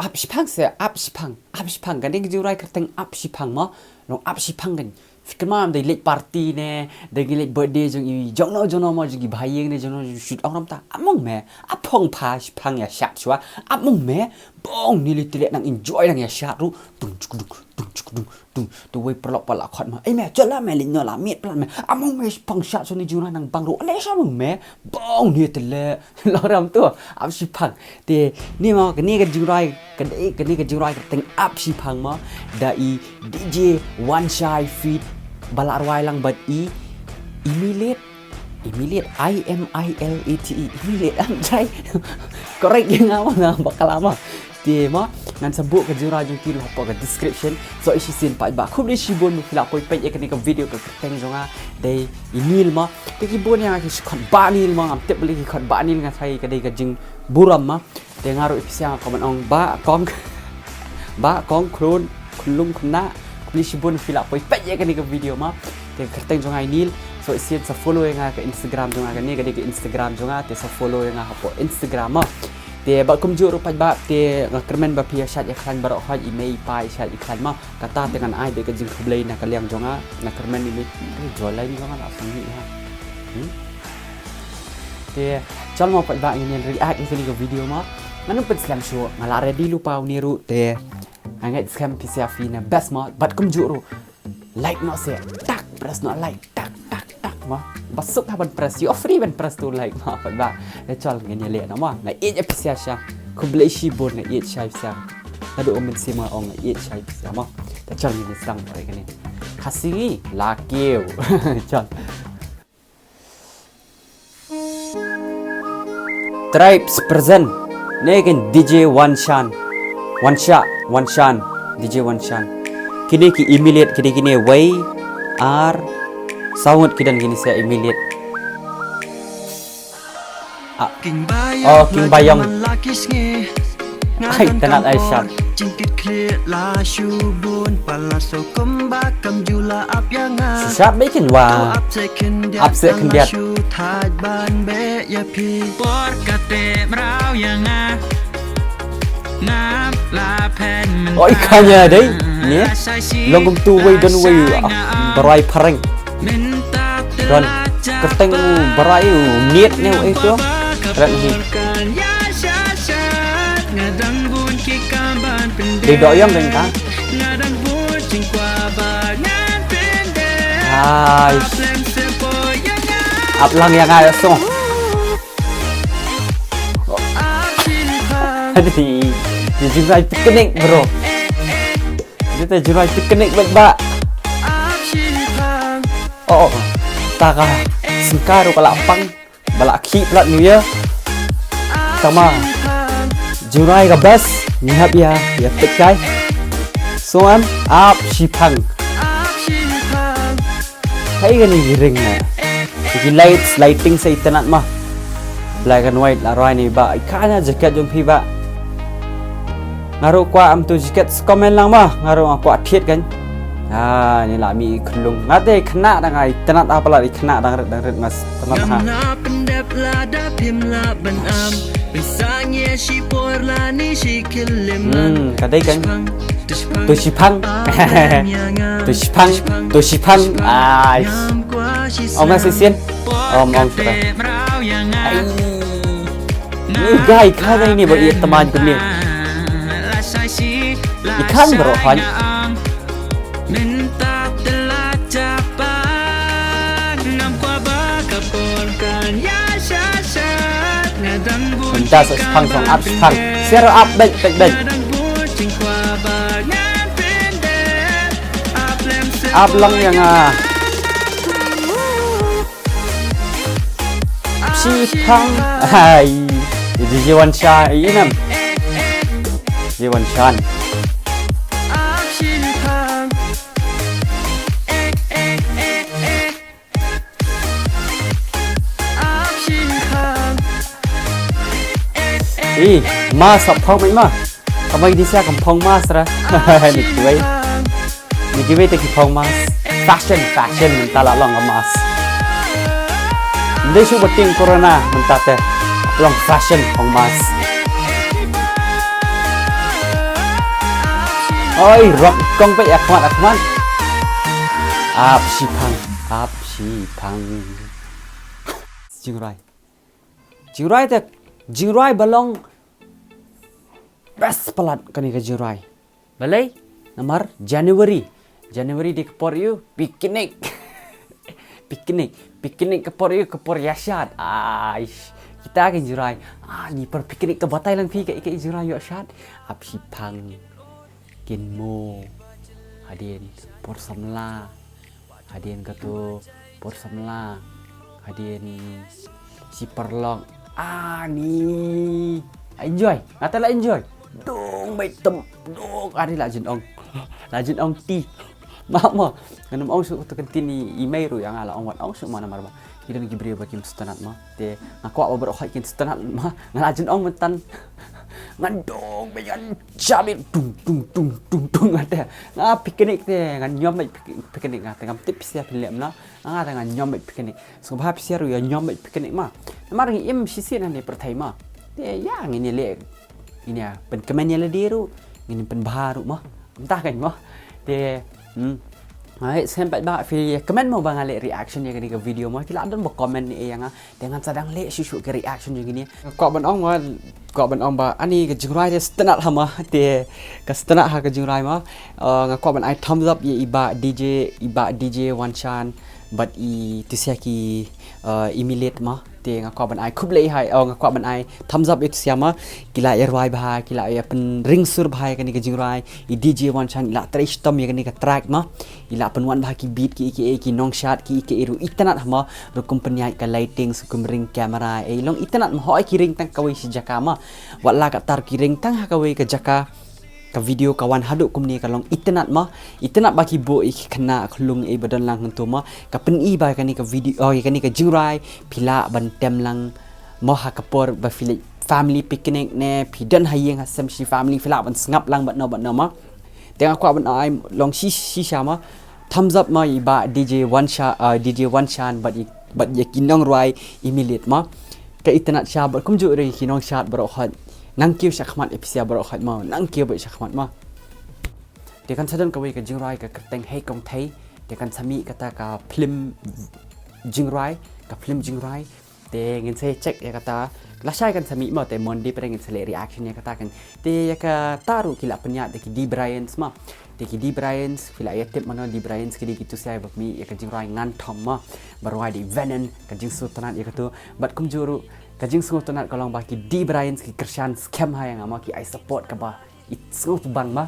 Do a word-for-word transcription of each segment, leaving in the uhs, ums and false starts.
Ap shipang se, ap shipang, ap shipang. Kane ka jingrwai kyrteng ap shipang mo. Long ap shipang kan. Phi kynmaw em, dei leit party ne, dei ngi leit birthday jong i, jong no, jong no mo, jong i bhaïing ne, jong no, jong i shit ong ram ta. Ap mong me, ap phong pha shipang ïa shad shwa. Ap mong me, bong ni leit leit nang enjoy nang ïa shad ruh. Tung chuk dung, tung chuk dung, tung. Tu wei paralok paralok khot ma. Ei me, jala me, leit no la miet palat me. Ap mong me shipang shad shwa ni jingrwai nang bang ruh. Ale sha mong me, bong ni te le. Long ram tu, ap shipang. Te ni mo, kane ka jingrwai, kane, kane ka jingrwai kyrteng ap shipang mo. Da i D J One Shy feat ba la rwai lang bad i Imilet. Imilet, I M I L A T E. Imilet, am trai. Correct ïa nga mo, nga bakla mo. Te mo, ngan sa buh ka jingrwai jong ki ruh hapoh ka description. So, shisien paidbah, khublei shibun ba phi la poi peit ïa kane ka video ka kyrteng jong nga. Dei i Nil mo. Te ki bun ïa nga ki khot Bah Nil mo, ngam tip balei ki khot Bah Nil, nga tharai ka dei ka jingburom mo. Te nga ruh i pisa nga comment ong Bah Kong, Bah Kong, Khlun, Khlung Khynnah. Khublei shibun phi la poi peit ïa kane ka video mo. Te ka kyrteng jong nga i Nil. So shisien sa follow ïa nga ka Instagram jong nga, kane ka dei ka Instagram jong nga, te sa follow ïa nga hapoh Instagram mo. Te bad kumjuh ruh paidbah, te nga kyrmen ba phi ïa shad ïa khlaiñ baroh hoi, i mei i pa ïa shad ïa khlaiñ mo. Kata te ngan ai beit ka jingkhublei na ka liang jong nga, na kyrmen i mei, eh, jolai ni jong nga la sngewbha ha. Hmm? Te, chal mo paidbah ngin ïa react ïa kane ka video mo. Ngan ym pynslem shuh, nga la ready lypa une ruh te. Nga ngeit skhem phi sa ïa phi na best mo, bad kumjuh ruh. Like noh se, tak, press noh like, tak, tak, tak mo. Ba suk ha ban press, ïoh free ban press tu like mo paidbah. Te chal ngin ïa leh noh mo, nga ïeit ïa phi sa sha. Khublei shibun, nga ïeit shai phi sa. Naduh u mynsiem nga ong nga ïeit shai phi sa mo. Te chal ngin ïa sdang bad kane. Khasi ngi la kiew. Chal. Tribes present. Ne kin D J Wanshan. Wansha, Wanshan. D J Wanshan. Kine ki Imilet, kine kine wei ar saw ngut ki don kine sa Imilet. Ah. Oh, King Bayong. Ai, tang ai shap. Shisha beikin wa. Ap se khyndiat. Oi, kane dei. Ni. Long kumtu wei don wei. Ah, barai phareng. Don kyrteng u barai u miet ne u ei tu. Rat hi. Dei doh ïong dei ta. Ai. Ap lang ïa nga ïa song. Adi, di jingrwai picnic, bro. Di te jingrwai picnic bet ba. Oh, oh. Ta ka sengkar ka la pang. Ba la khih plat New Year. Tama. Jingrwai ka best. Ngi hap ïa, ïa peit kai. So am ap shipang. Hai kane ki ring na. Ki lights, lighting sa itynnat ma. Black and white la rwai ni ba. Ka na jacket jong phi ba. Nga ruh kwah am tu jacket, comment lang ma. Nga ruh nga kwah thied kan. Ah, ni la mih i khyllung. Nga te khynnah dang ai, tynnat ha palat i khynnah dang rit, dang rit nga s-, tynnat ha. Hmm, ka dei kan. To shipang. To shipang, to shipang. Ai. Ong nga shisien. Ong, ong shuwa. Ai. Ni gai ka dei ni ba ïa tymmen kumne. I khang bro han. Mynta sa shipang song ap shipang. Share ap beit beit beit. Ap lang ïa nga. Shipang. Hai. Di Jiwan Shah, i nam. Jiwan Shan. Ih, ma sap phong mai ma. Kamai di sia kam phong mask ra. Ni kiwei. Ni kiwei te ki phong mask. Fashion, fashion mynta la long ka mask. Nde shu bating corona mynta te. Long fashion phong mask. Oi, rock kong peit, ïa khmat, ïa khmat. Ap shipang, ap shipang. Jingrwai. Jingrwai te, jingrwai ba long best palat kane ka jingrwai. Balei? Namar January. January dei ka por ïa u picnic. Picnic. Picnic ka por ïa u, ka por ïa shad. Aish. Kita ki jingrwai. Ah, ngi por picnic, to batai lang phi kaei kaei jingrwai ïoh shad. Ap shipang. Kynmaw. Hadien por samla. Hadien katu por samla. Hadien shi paralok. Ah, ngi enjoy. Nga te la enjoy. Dang beit tem. Dang, ah, ngi la jin ong. La jin ong ti. Ma ma. Ngan ym ong shuh katu ka ktien i, i mei ruh ïa nga la ong wat ong shuh ma, namar ba ki don ki briew ba kim sngewtynnat ma. Te nga kwah ba baroh hoi kin sngewtynnat ma. Nga la jin ong mynta. Ngan dang beit, ngan jam beit, dung dung dung dung dung, nga te. Nga picnic te ngan ñiom beit pic-, picnic, nga te ngam tip phi sha phin leh kumno. Nga te ngan ñiom beit picnic. Sngewbha phi sha ruh ïa ñiom beit picnic ma. Namar ngi im shisien hangne pyrthei ma. Te ïa ngin ïa leh, ngin ïa pynkmen ïa lade ruh, ngin ïa pynbha ruh ma. Mynta kan ma. Te, hmm. Ai, skhem pat ba phi kmen mo ba nga leh reaction ïa kane ka video ma. Phi lah don ba comment ne ïa nga. Te ngan sa dang leh shuh shuh ka reaction jong kine. Kwah ban ong ma, kwah ban ong ba ani ka jingrwai te sngewtynnat ha ma. Te ka sngewtynnat ha ka jingrwai ma. Uh, nga kwah ban ai thumbs up ïa i bah D J, i bah D J Wanshan bad i Tusia ki, uh, i Milet ma. Te nga kwah ban ai khublei ha, oh, nga kwah ban ai thumbs up ïa Tusia ma. Ki la ïa rwai bha, ki la ïa pynringsur bha ïa kane ka jingrwai. I D J Wanshan i la trei shitom ïa kane ka track ma. I la pynwan bha ki beat, ki, ki, ki nongshad, ki, ki ruh itynnat ha ma, rukom pynïaid ka lighting, rukom ring camera, eh, long itynnat ma, hooid ki ring tang kawei shi jaka ma. Wat la katta ki ring tang ha kawei ka jaka, ka video ka wan haduh kumne ka long itynnat ma. Itynnat ba ki buh ïa ki khynnah khlung, eh, ba don lang hangto ma. Ka pyni ba kane ka video, oh, ïa kane ka jingrwai phi lah ban tem lang ma ha ka por ba phi leit family picnic ne phi don ha ïing ha sem shi family, phi lah ban sngap lang bad no bad no ma. Te nga kwah ban ai long shi, shisha ma. Thumbs up ma i bah D J Wansha, uh, D J Wanshan bad i, bad ïa ki nongrwai i Milet ma. Ka itynnat shisha bad kumjuh ruh ki nongshad baroh hoi. Nang kiew shakhmat ïa phi sha baroh hoi ma. Nang kiew bad shakhmat ma. Te kan sa don kawei ka jingrwai ka kyrteng Hei Kong Thei. Te kan sa mih kata ka film jingrwai, ka film jingrwai. Te ngin sa check ïa kata. Lashai kan sa mih ma, te Monday pat ngin sa leh reaction ïa kata kan. Te ïa kata ruh ki la pynïaid da ki Dee Bryant ma. Te ki Dee Bryant, phi la ïa tip mano Dee Bryant, ki dei ki Tusia ba mih ïa ka jingrwai Ngan Thom ma. Ba rwai da i Venom, ka jingsngewtynnat ïa katu. Bad kumjuh ruh ka jingsngewtynnat ka long ba ki Dee Bryant ki kyrshan skhem ha ïa nga ma, ki ai support kaba i sngewtbang ma.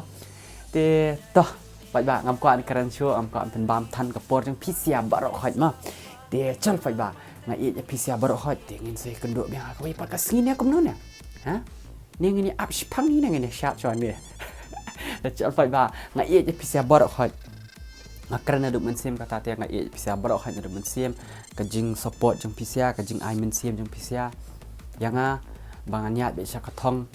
Te to, paidbah, ngam kwah ban kren shuh, ngam kwah ban pynbam than ka por jong phi sha baroh hoi ma. Te chal paidbah, nga ïeit ïa phi sha baroh hoi, te ngin sa ïakynduh biang ha kawei pat ka sngi ne kumno ne. Ha? Ne ngin ïa ap shipang ne ngin ïa shad shwa ne. Te chal paidbah, nga ïeit ïa phi sha baroh hoi. Nga kren naduh mynsiem kata te nga ïeit ïa phi sha baroh hoi naduh mynsiem. Ka jingsupport jong phi sha, ka jingai mynsiem jong phi sha ïa nga ba ngan ïaid beit sha ka thong.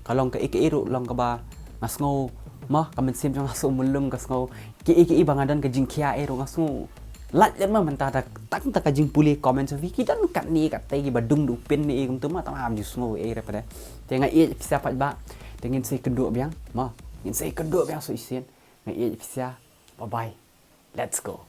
Ka long kaei kaei ruh long kaba nga sngew ma, ka mynsiem jong nga sngew mulung, ka sngew kaei kaei ba nga don ka jingkhia ei ruh nga sngew lait lem ma mynta da tang ta ka jingpule comment jong phi, ki don katne katai kiba dung da u pin ne ei kumta ma, tang ngam ju sngew ei re pat de. Te nga ïeit ïa phi sha paidbah, te ngin sa ïakynduh biang ma, ngin sa ïakynduh biang shuh shisien. Nga ïeit ïa phi sha. Bye bye. Let's go.